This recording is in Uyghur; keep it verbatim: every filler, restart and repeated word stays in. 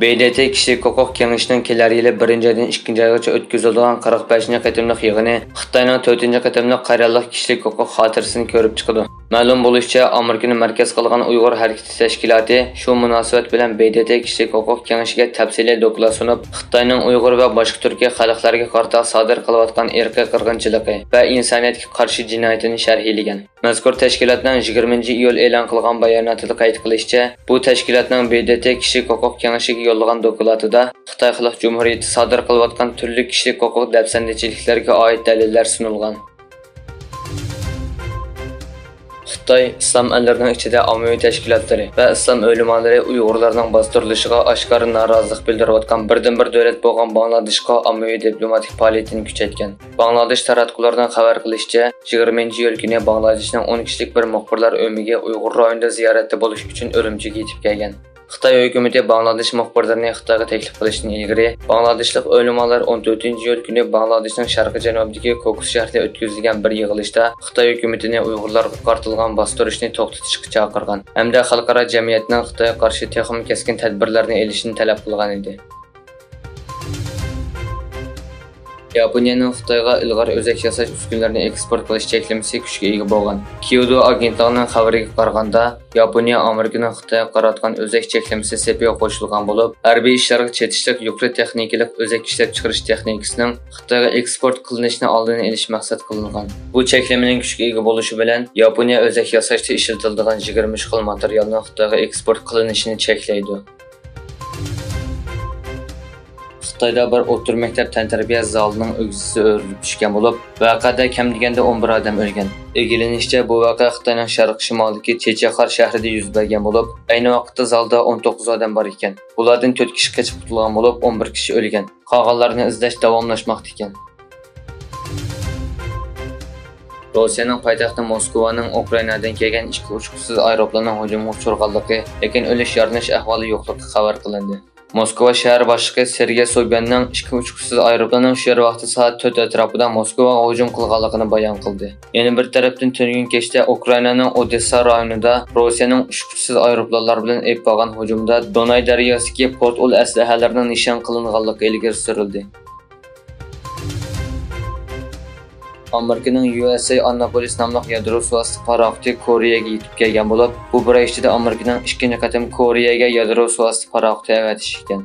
ب د ت كىشىلىك ھوقۇق كېڭىشىنىڭ كېلەر يىلى بىرىنچى ئايدىن ئىككىنچى ئايغىچە ئۆتكۈزۈلىدىغان قىرىق بەشىنچى قېتىملىق يىغىنى خىتاينىڭ تۆتىنچى قېتىملىق قەيرانلىق كىشىلىك ھوقۇق خاتىرىسىنى كۆرۈپ چىقىدۇ. مەلۇم بولۇشىچە، ئامېرىكىنى مەركەز قىلغان ئۇيغۇر ھەرىكىتى تەشكىلاتى شۇ مۇناسىۋەت بىلەن ب د ت كىشىلىك ھوقۇق كېڭىشىگە تەپسىلىي دوكلات سۇنۇپ، خىتاينىڭ ئۇيغۇر ۋە باشقا تۈركىي خەلقلەرگە قارىتا سادىر قىلىۋاتقان ئىرقىي قىرغىنچىلىقى ۋە ئىنسانىيەتكە قارشى جىنايىتىنى شەرھلىگەن. مەزكۇر تەشكىلاتنىڭ يىگىرمىنچى ئىيۇل ئېلان قىلغان باياناتىدا قەيت قىلىشىچە، بۇ تەشكىلاتنىڭ ب د ت كىشىلىك ھوقۇق كېڭىشىگە يوللىغان دوكلاتىدا خىتاي خەلق جۇمھۇرىيىتى سادىر قىلىۋاتقان تۈرلۈك كىشىلىك ھوقۇق دەپسەندىچىلىكلىرىگە ئائىت دەلىللەر سۇنۇلغان. خىتاي ئىسلام ئەللىرىنىڭ ئىچىدە ئاممىۋى تەشكىلاتلىرى ۋە ئىسلام ئۆلىمالىرى ئۇيغۇرلارنىڭ باستۇرۇلۇشىغا ئاشكارا نارازىلىق بىلدۈرۈۋاتقان بىردىنبىر دۆلەت بولغان باڭلادېشقا ئاممىۋى دىپلوماتىك پائالىيىتىنى كۈچەيتكەن. باڭلادېش تاراتقۇلىرىنىڭ خەۋەر قىلىشىچە، يىگىرمىنچى ئىيۇل كۈنى باڭلادېشنىڭ ئون كىشىلىك بىر مۇخبىرلار ئۆمىكى ئۇيغۇر رايونىدا زىيارەتتە بولۇش ئۈچۈن ئۈرۈمچىگە يېتىپ كەلگەن. خىتاي ھۆكۈمىتى باڭلادېش مۇخبىرلىرىنى خىتايغا تەكلىپ قىلىشتىن ئىلگىرى، باڭلادېشلىق ئۆلىمالار ئون تۆتىنچى ئىيۇل كۈنى باڭلادېشنىڭ شەرقىي جەنۇبىدىكى كوكۇس شەھىرىدە ئۆتكۈزۈلگەن بىر يىغىلىشتا خىتاي ھۆكۈمىتىنى ئۇيغۇرلارغا قارىتىلغان باستۇرۇشنى توختىتىشقا چاقىرغان ھەمدە خەلقئارا جەمئىيەتنىڭ خىتايغا قارشى تېخىمۇ كەسكىن تەدبىرلەرنى ئېلىشىنى تەلەپ قىلغان ئىدى. ياپونىيەنىڭ خىتايغا ئىلغار ئۆزەك ياساش ئۈسكۈنىلىرىنى ئېكسپورت قىلىش چەكلىمىسى كۈچكە ئىگە بولغان. كيودو ئاگېنتلىقىنىڭ خەۋىرىگە قارىغاندا، ياپونىيە ئامېرىكىنىڭ خىتايغا قاراتقان ئۆزەك چەكلىمىسى سېپىگە قوشۇلغان بولۇپ، ھەربىي ئىشلارغا چېتىشلىق يۇقىرى تېخنىكىلىق ئۆزەك ئىشلەپچىقىرىش تېخنىكىسىنىڭ خىتايغا ئېكسپورت قىلىنىشىنى ئالدىنى ئېلىش مەقسەت قىلىنغان. بۇ چەكلىمىنىڭ كۈچكە ئىگە بولۇشى بىلەن، ياپونىيە ئۆزەك ياساشتا ئىشلىتىلىدىغان يىگىرمە ئۈچ خىل ماتېرىيالنىڭ خىتايغا ئېكسپورت قىلىنىشىنى چەكلەيدۇ. خىتايدا بىر ئوتتۇرا مەكتەپ تەنتەربىيە زالىنىڭ ئۆگزىسى ئۆرۈلۈپ چۈشكەن بولۇپ، ۋەقەدە كەم دېگەندە ئون بىر ئادەم ئۆلگەن. ئىگىلىنىشىچە، بۇ ۋەقە خىتاينىڭ شەرقىي شىمالىدىكى چىچاخار شەھىرىدە يۈز بەرگەن بولۇپ، ئەينى ۋاقىتتا زالدا ئون توققۇز ئادەم بار ئىكەن. بۇلاردىن تۆت كىشى قېچىپ قۇتۇلغان بولۇپ، ئون بىر كىشى ئۆلگەن. قالغانلارنى ئىزدەش داۋاملاشماقتا ئىكەن. روسىيەنىڭ پايتەختى موسكۋانىڭ ئۇكرائىنادىن كەلگەن ئىككى ئۇچقۇچىسىز ئايروپىلاننىڭ ھۇجۇمغا ئۇچرىغانلىقى، لېكىن ئۆلۈش يارىلىنىش ئەھۋالى يوقلۇقى خەۋەر قىلىندى. موسكۋا شەھەر باشلىقى سېرگېي سوبياننىڭ ئىككى ئۇچقۇچىسىز ئايروپىلاننىڭ شۇ يەر ۋاقتى سائەت تۆت ئەتراپىدا موسكۋاغا ھۇجۇم قىلغانلىقىنى بايان قىلدى. يەنە بىر تەرەپتىن، تۈنۈگۈن كەچتە ئۇكرائىنانىڭ ئودېسسا رايونىدا روسىيەنىڭ ئۇچقۇچىسىز ئايروپىلانلار بىلەن ئېلىپ بارغان ھۇجۇمىدا دوناي دەرياسىدىكى پورت ئۇل ئەسلىھەلىرىنىڭ نىشان قىلىنغانلىقى ئىلگىرى سۈرۈلدى. ئامېرىكىنىڭ يۇ ئېس ئېي ئانناپولىس ناملىق يادرو سۇۋاستى پاراخوتى كورېيەگە يېتىپ كەلگەن بولۇپ، بۇ بىر ئاي ئىچىدە ئامېرىكىنىڭ ئىككىنچى قېتىم كورېيەگە يادرو سۇۋاستى پاراخوتى ئەۋەتىشى ئىكەن.